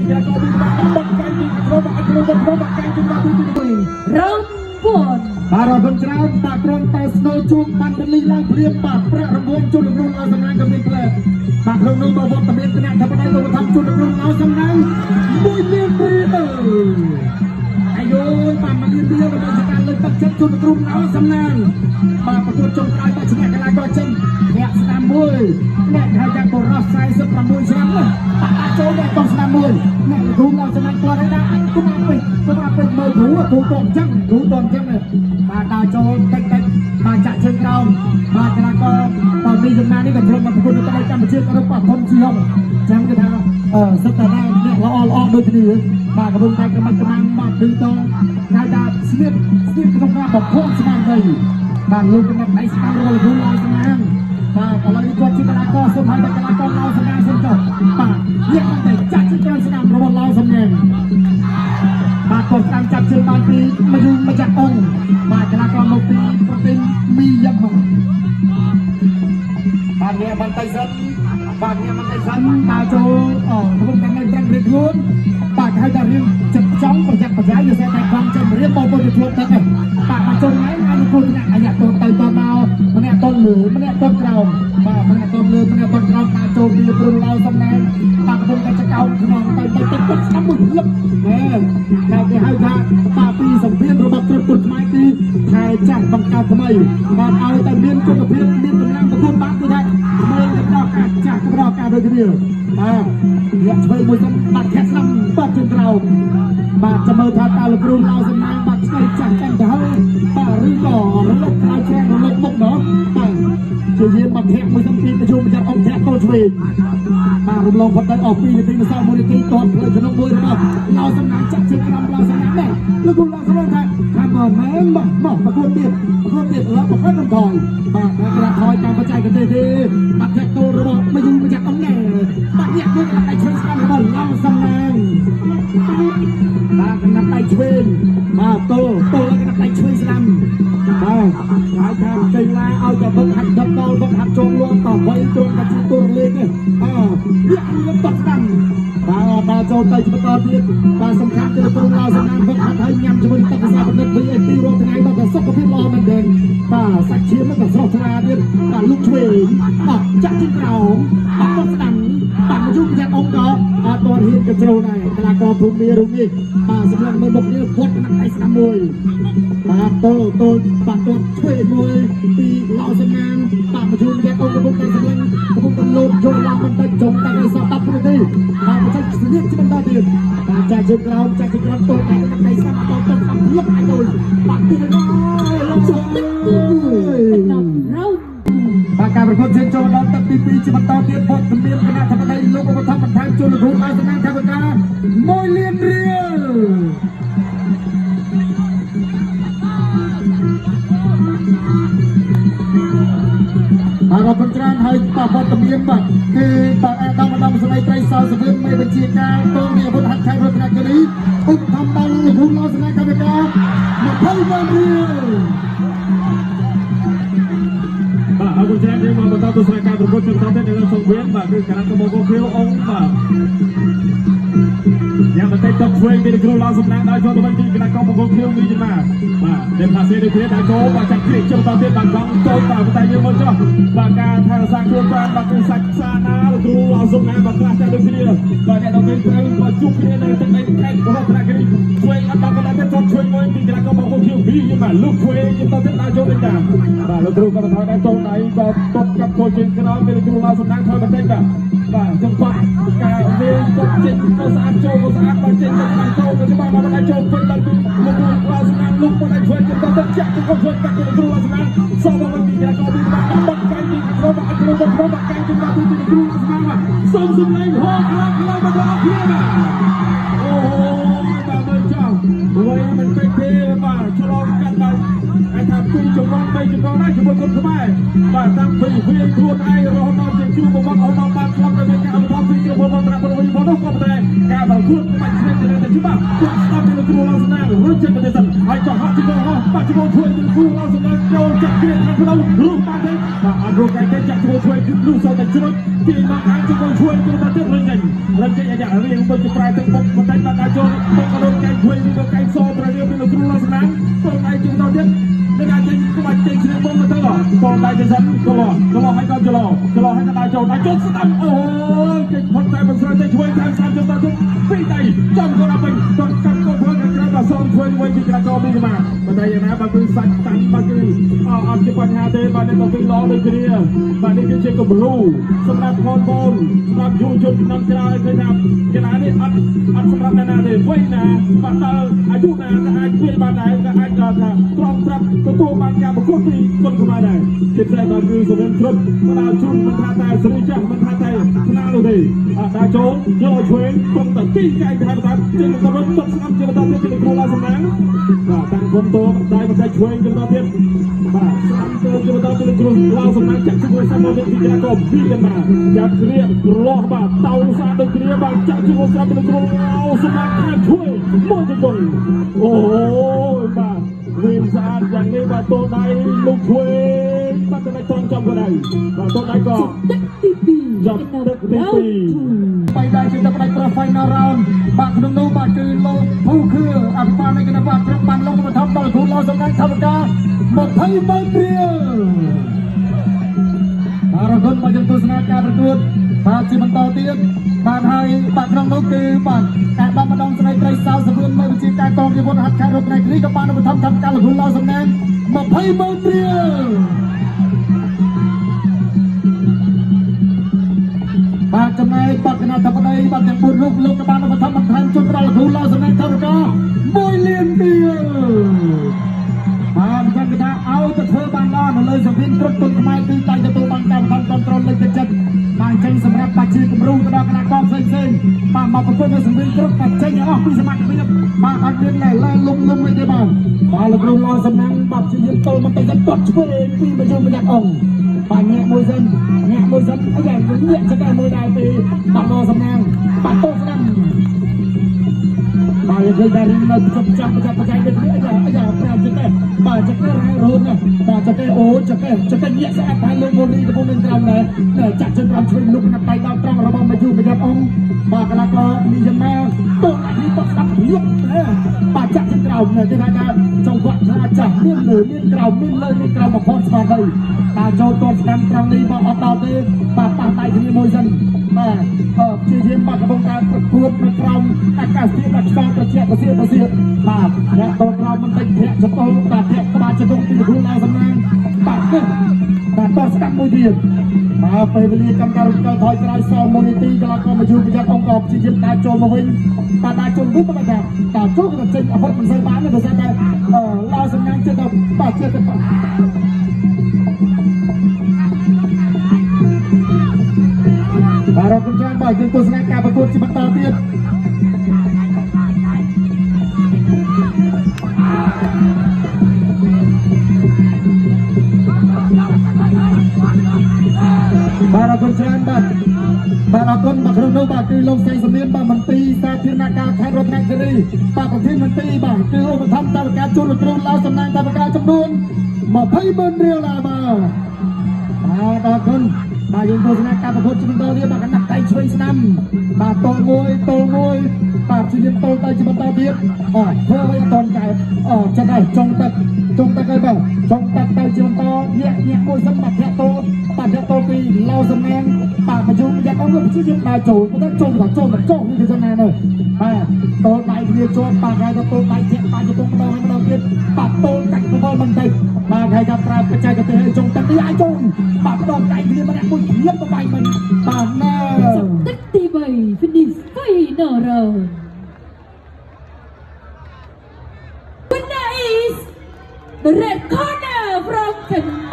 កីឡាករពីបាក់បាក់កែងពីក្រុមបាក់ក្រុមក្រុមបាក់កែងពីបាក់ពី Round 1. បាទអរគុណច្រើនបាទក្រុមតែស្នូជួងបានរលីឡើងព្រាមបាទប្រាក់រង្វាន់ជូនលោកគ្រូឲ្យសំណាងក៏មានផ្លែបាទក្នុងនោះក៏វត្តមានគណៈធិបតីលោកធម្មជូនលោកគ្រូឲ្យសំណាង1លានរៀលអាយយបាទ1លានរៀលដើម្បីជាការលើកទឹកចិត្តជូនលោកគ្រូឲ្យសំណាងបាទប្រកួតចុងក្រោយបាទឈ្នះកីឡាករចិនអ្នកស្នាមមួយអ្នកហៅថាបុរស46ឆ្នាំណាបាទអាចចូលដែរកងស្នាមមួយអ្នកគ្រូឲ្យសំណាងគាត់ហើយដាក់គុំអាពេចគុំអាពេចមើលគ្រូគ្រូតអញ្ចឹងគ្រូតអញ្ចឹងបាទដើរចូលតិចតិចបាទចាក់ជើងក្រោមបាទកីឡាករតនេះយ៉ាងណានេះក៏ធ្លាប់មកប្រកួតនៅប្រទេសកម្ពុជាក៏រប៉ះធំជាងចឹងគេថាអឺសិតតែអ្នកល្អល្អដូចគ្នាបាទកំពុងតែកម្មាំកម្មាំបាទឌឺតងហៅថាស្នៀតស្នៀតក្នុងការបំផុសស្មារតីបាទលោកកំណត់ដៃស្ដាំរបស់លោកគ្រូឲ្យសំណាងបាទឥឡូវនេះគាត់ជាកីឡាករសូមឲ្យតែកីឡាករឡៅសំណាងសូមចុះបាទញាក់តែចាក់ជើងក្រោមស្ដាំរបស់ឡៅសំណាង បាទកូនស្ដាំចាប់ជើងបានពីមយូម្ចាស់អង្គបាទកីឡាករមកពីប្រទេសមីយ៉ាន់ម៉ាបាទអ្នកបន្តិចសិនបាទអ្នកបន្តិចសិនដើរចូលអកំពុងតែនៅត្រង់រៀងខ្លួនបាទគេហៅថារៀងចិត្តចង់ប្រយ័ត្នប្រយែងយល់តែខំចាំរៀបបងប្អូនទៅធ្លាប់ទឹកឯងបាទមកចូលថ្ងៃអាចនឹងគ្រោះថ្នាក់អាយ៉ាទៅទៅតមកម្នាក់តលើម្នាក់តក្រោមបាទម្នាក់តលើម្នាក់តក្រោមការចូលពីព្រលឡៅសំណាងបាទកំពុងតែចកោមខ្នងទៅទៅទៅទឹកស្ដាំមួយលឹកណែដែលគេហៅថាបាទពីសង្វៀនរបស់គ្រុឌពុទ្ធខ្មែរគឺថែចាស់បង្កើតថ្មីបាទឲ្យតែមានគុណភាពមានកម្លាំងប្រកួតបាទគឺថាក្មេងទៅដល់ការចាស់ទៅដល់ការដូចគ្នាបាទអ្នកឆ្វេងមួយសិនបាទធាក់ស្ដាំបាទជើងក្រោមបាទចាំមើលថាតើលោកគ្រូឡៅសំណាងបាទឆ្វេងចាស់កាន់ទៅហើយបាទឬក៏រលកក្រោយច្រាំងរលកមុខណោះបាទជាយាមបាទធាក់មួយសិនពីប្រជុំម្ចាស់អង្គធាក់តូចឆ្វេងបាទរំលងផុតទៅអស់2នាទីម្សិល1នាទីតផ្លូវក្នុងមួយរបស់ឡៅសំណាងចាក់ជើងក្រោមឡៅសំណាងដែរលោកគ្រូឡៅសំណាងថាថាមកមែនមកមកប្រកួតទៀតប្រកួតទៀតឡើយប្រកួតមិនថយបាទតែគេថយតាមបច្ចេកទេសទេបាទធាក់តូរបស់មយូម្ចាស់អង្គដែរបាទញាក់មួយដៃឆ្វេងស្ដាំរបស់ឡៅសំណាងបាទកណ្ដាប់ដៃឆ្វេងបាទទល់ទល់កណ្ដាប់ដៃឆ្វេងស្ដាំបាទហើយថាកីឡាឲ្យតែវឹកហាត់ដប់ដល់វឹកហាត់ជងលំតវ័យត្រង់តែជាទូរលេខទេបាទញាក់មួយតស្ដាំបាទដល់ចូលទៅបន្តទៀតបាទសំខាន់គឺក្រុមឡៅសំណាងវឹកហាត់ហើយញ៉ាំជាមួយទឹកកសាបណ្ឌិត VIP រាល់ថ្ងៃបាទតែសុខភាពល្អមែនទែនបាទសាច់ឈាមក៏ស្រស់ថ្លាទៀតបាទលោកឆ្វេងបាទចាក់ជើងក្រោមបាទតស្ដាំបាទមកជួបយ៉ាងអង្គក៏អត់ទាន់ហ៊ានកញ្ជ្រោលដែរកីឡាករភូមិរូបនេះបាទសម្លឹងមើលមុខនេះវត្តណាស់ដៃស្ដាំមួយបាទទល់ទល់បាទទល់ឆ្វេងមួយពីឡៅសំណាងបាទមកជួបយ៉ាងអង្គកំពុងតែសម្លឹងកំពុងតែលោតចូលឡើងបន្តិចចុងតែឲ្យសល់10នាទីបាទបញ្ចេញស្នៀតជាបន្តទៀតបាទចាក់ជើងក្រោមចាក់ជើងក្រោមទល់តែដៃស្ដាំតទល់ស្ដាំលុកអាចយបាទទីនេះលុក ចុះទឹកទី1 End of round 2. បាទការប្រកួតជើងចូលដល់ទឹកទី2ជាបន្តទៀតវត្តមានគណៈធិបតីលោកឧបត្ថម្ភបន្ថែមជូនលោកគ្រូឲ្យសំណាងថវិកា1លានរៀលបាទអរគុណច្រើនហើយបាទវត្តមានបាទគឺបាទអាដាមឧត្តមសេនីយ៍ត្រីសសវឿនមេបញ្ជាការកងរាជអាវុធហត្ថខេត្តរតនគិរីឧបត្ថម្ភដល់លោកគ្រូឡសំណាងថវិកា20ម៉ឺនរៀល បាទអរគុណច្រើនយើងមកបន្តទស្សនាការប្រកួតជាបន្តទៀតនៅលើសង្វៀនបាទគឺការ៉ាត់មង្គលខៀវអង្គបាទយ៉ាងបន្តិចតឆ្វេងពីគ្រូឡងសំណាងដល់ចូលទៅវិញពីគណៈកងមង្គលខៀវនេះជាមកបាទដែលផាសេដូចគ្នាដល់ចូលបាទចាក់គ្រីជាបន្តទៀតបាទកង់តូចបាទតែយើងមកចុះបាទការថែរក្សាខ្លួនបានបាទគឺសាច់សាណាលោកគ្រូឡងសំណាងបាទខ្លះចាស់ដូចគ្នាបាទអ្នកទាំងនេះត្រូវបាទជួបគ្នានៅទឹកដីខេត្តរតនគិរីឆ្វេងអត់ដល់កណ្ដាលទៀតចូលឆ្វេងមួយពីគណៈកងមង្គលខៀវវីបាទលោកឆ្វេងជាបន្តទៀតដល់ចូលវិញតាមបាទលោកគ្រូក៏បន្ថយដែរចូលដៃក៏តបកាប់ចូលជើងក្រោយពីលោកគ្រូឡងសំណាងថយបន្តិចបាទបាទចង្វាក់ការវាយគាត់ចេញក៏ស្អាតចូលក៏ស្អាតបាទចេញទៅខាងចូលក៏ច្បាស់បាទដល់ចូលពេញដល់ពីលោកគ្រូឡងសំណាងលោកមកដល់ឆ្វេងជាបន្តទៀតចាក់ទៅក៏ឆ្វេងកាត់លោកគ្រូឡងសំណាងសល់មកវិញពីគណៈកងពីបាទបាត់កែងពីក្រុមបាទក្រុមក្រុមបាត់កែងពីបាទពីគ្រូឡងសំណាងបាទសូមសំឡេងហោខ្លាំងខ្លាំងមកដល់គ្នាបាទអូបាទមើលចោះវៃមិនពេកទេបាទឆ្លងកាត់បាទ ថាពីចំនួន3ចំនួនដែរជាមួយគុនខ្មែរបាទតាំងពីវាយខ្លួនឯងរហូតដល់ជាគ្រូបង្វឹករហូតដល់បានស្លាប់ដោយមានការឧបត្ថម្ភពីក្រុមហ៊ុនមន្តរពលវិញផងនោះក៏ប៉ុន្តែការប្រកួតបាច់ស្នេហ៍តែច្បាស់គាត់ស្ដាប់ពីលោកគ្រូឡងសំណាងរួចចេញទៅសិនហើយក៏ហក់ជង្គង់ហោះបាក់ជង្គង់ជួយពីគ្រូឡងសំណាងចូលចាក់គ្រាខាងក្នុងរូបបានទេបាទអត់រកកែទេចាក់ជង្គង់ជួយគឺលុះសោតែជ្រុចទីមកខាងជង្គង់ជួយគឺទៅទៀតរញចេញរញចេញអាយ៉ារៀងដូចជាប្រែទឹកមុខបន្តិចបាទដល់ចូលបុកក៏ដូចកែជួយឬក៏កែសប្ររៀងពីលោកគ្រូឡងសំណាងតដៃជង្គង់ទៀតនឹងអាចចេញក្បាច់ចេញឈ្នះមុំទៅតដៃទៅសិនកលោកលោឲ្យក៏ចលោចលោឲ្យក៏ដល់ចូលដល់ចូលស្ដាំអូយគេផុតតែមិនស្រួលទេជួយតាមស្ដាំចូលដល់ទៅពីរដៃចំគាត់ដល់វិញគាត់កាត់គាត់ធ្វើខាងក្រៅដល់សងជួយវិញពីក្រៅក៏មានមកប៉ុន្តែយ៉ាងណាបើគឺសាច់តាំងបើគឺអត់ជាបញ្ហាទេបាទនេះក៏គឺល្អដូចគ្នាបាទនេះគឺជាគំរូសម្រាប់បងប្អូនសម្រាប់យុវជនឆ្នាំក្រោយឃើញថាកីឡានេះអត់អត់សម្រាប់អ្នកណាទេវ័យណាបាទដល់អាយុណាក៏អាចវាយបានដែរក៏អាចដល់ថាត្រង់ត្រាប់ទទួលបានការប្រកួតពីគុនខ្មែរដែរជាពិសេសបាទគឺសវៀនគ្រប់មកដល់ជូនមិនថាតែស្រីចាស់មិនថាតែថ្នាក់នោះទេអត់ដល់ចូលយកឆ្វេងគុំតែទីកែងទៅតាមចេញទៅវិញទឹកស្នាមជាបន្តទៀតពីគ្រូឡាសំណាងបាទតាំងគុំតដៃបន្តិចឆ្វេងជាបន្តទៀតបាទស្នាមទៅជាបន្តទៀតគ្រូឡាសំណាងចាក់ជាមួយសាមវិញពីកីឡាករពីកណ្ដាលចាប់គ្រារលាស់បាទតោសាដូចគ្នាបាទចាក់ជាមួយស្រាប់ពីគ្រូឡាសំណាងខាងឆ្វេងមួយជង្គង់អូយបាទវិញស្អាតយ៉ាងនេះបាទតដៃលោកឆ្វេងបាទតែត្រង់ចំក៏ដែរបាទតដៃក៏ ទឹកទី2 ចាប់ទឹកទី2 បីដែរជាទឹកផ្ដាច់ប្រ final round បាទក្នុងនោះបាទគឺលោកភូខឿអភិបាលនៃគណៈបក្សក្រុមបានលងឧបត្ថម្ភដល់គ្រូឡសំណាងធម្មការ23រៀលបាទអរគុណមកយើងទស្សនាការប្រកួតបាទជាបន្តទៀតបាទហើយបាទក្នុងនោះគឺបាទអាដាមម្ដងស្រីត្រីសៅសវឿនមេវិជាការកងរាជវុធហត្ថខេត្តរតនគិរីក៏បានឧបត្ថម្ភធម្មការលោកគ្រូឡសំណាង20រៀលបាទចំណែកបក្សគណៈធិបតីបាទទាំង4រូបលោកក៏បានឧបត្ថម្ភបន្ថែមជូនដល់លោកគ្រូឡសំណាងធម្មការ1លានរៀលបាទអញ្ចឹងគេថាឲ្យទៅធ្វើបានល្អនៅលើសង្វៀនគ្រប់ទុនខ្មែរគឺតែទទួលបានការបន្តគ្រប់គ្រងលើកទឹកចិត្តបាទអញ្ចឹងសម្រាប់បាច់ជាគំរូទៅដល់គណៈកងផ្សេងផ្សេងបាទមកប្រកួតនៅសង្វៀនគ្រប់តែចេញឲ្យអស់ពីសមត្ថភាពបាទអត់មានលែលែលុំលុំអីទេបាទបាទលោកគ្រូឡសំណាងបាទជាយាមទល់មកទៅទាត់ឆ្វេងពីមួយយម្នាក់អង្គបាទញាក់មួយសិនញាក់មួយសិនអាយ៉ាញាក់ចកែមួយដែរពីបាទឡសំណាងបាទតោស្ដាំបាទយើងឃើញតែរឿងនៅចាំចាំចាំបច្ចេកទេសអាយ៉ាអាយ៉ាប្រាំចកែបាទចកែរ៉ែរហូតណាបាទចកែអូចកែចកែញាក់ស្អាតហើយលោកមូលីកំពុងមានក្រោមដែរចាក់ជើងក្រោមឆ្វេងលុកណាត់ដៃដល់ត្រង់របស់មកយូប្រយ័ត្នអង្គបាទកីឡាករមីយ៉ាម៉ាតោដាក់នេះតស្ដាប់រៀបបាទចាក់ជើងក្រោមគេថាថាចង្វាក់ថាចាស់មានលើមានក្រោមមានលើមានក្រោមបំផុតស្មារតីបាទចូលតស្ដាំត្រង់នេះបាទអត់ដល់ទេបាទប៉ះដៃគ្នាមួយសិនបាទព្យាយាមបាទកំពុងតែប្រកួតនៅក្រោមអាកាសធាតុដែលខ្យល់ត្រជាក់ត្រសៀត្រសៀបាទអ្នកតក្រោមមិនតិចធាក់ចតុលបាទធាក់ក្បាលចតុងពីគ្រូឡៅសំណាងបាទនេះបាទតស្ដាប់មួយទៀតបាទពេលវេលាកម្មការរំកិលថយក្រោយសល់1នាទីកន្លងមកយូរប្រយ័ត្នអង្គក៏ព្យាយាមដើរចូលមកវិញបាទដើរចូលវិញបាទដើរចូលក៏ចេញអវុធមិនសូវបានទេដោយសារតែឡៅសំណាងចិត្តទៅបាទចិត្តទៅបាទអរគុណច្រើនបាទយើងទស្សនាការប្រកួតជាបន្តទៀតបាទអរគុណច្រើនបាទបាទអរគុណបាទក្នុងនោះបាទគឺលោកសែងសំលៀនបាទមន្ត្រីសាធារណការខេត្តរតនគិរីបាទប្រធានមន្ត្រីបាទគឺឧបត្ថម្ភតាមការជួលគ្រូឡៅសំណាងតាមការចំនួន20ម៉ឺនរៀលដែរបាទបាទអរគុណបាទយើងទស្សនាការប្រកួតជាបន្តទៀតបាទកណ្ដាប់ដៃឆ្វេងស្ដាំបាទតល់មួយតល់មួយបាទជាយាមតល់ទៅជាបន្តទៀតអត់ធ្វើឲ្យអត់តន់កែអចិត្តហើយចុងទឹកចុងទឹកហើយបាទចុងទឹកទៅជាបន្តញាក់ញាក់មួយសិនបាទធាក់តបាទធាក់តពីឡៅសំណាងបាទបញ្ជូនយ៉ាងអង្គព្យាយាមដើរចូលប៉ុន្តែចូលដល់ចូលដល់ចូលនេះគឺសំណាងនោះបាទតល់ដៃគ្នាជាប់បាទហើយទៅតល់ដៃធាក់បាទជង្គង់ម្ដងហើយម្ដងទៀតបាទតល់កាច់បបល់បន្តិចបាទហើយថាប្រើបច្ចេកទេសឲ្យចុងទឹកនេះអាចចូលបាទម្ដងដៃគ្នាម្នាក់មួយធៀបបបាយមិញបាទណែ ទឹកទី3 finish final round. Winner is the red corner from Cambodia.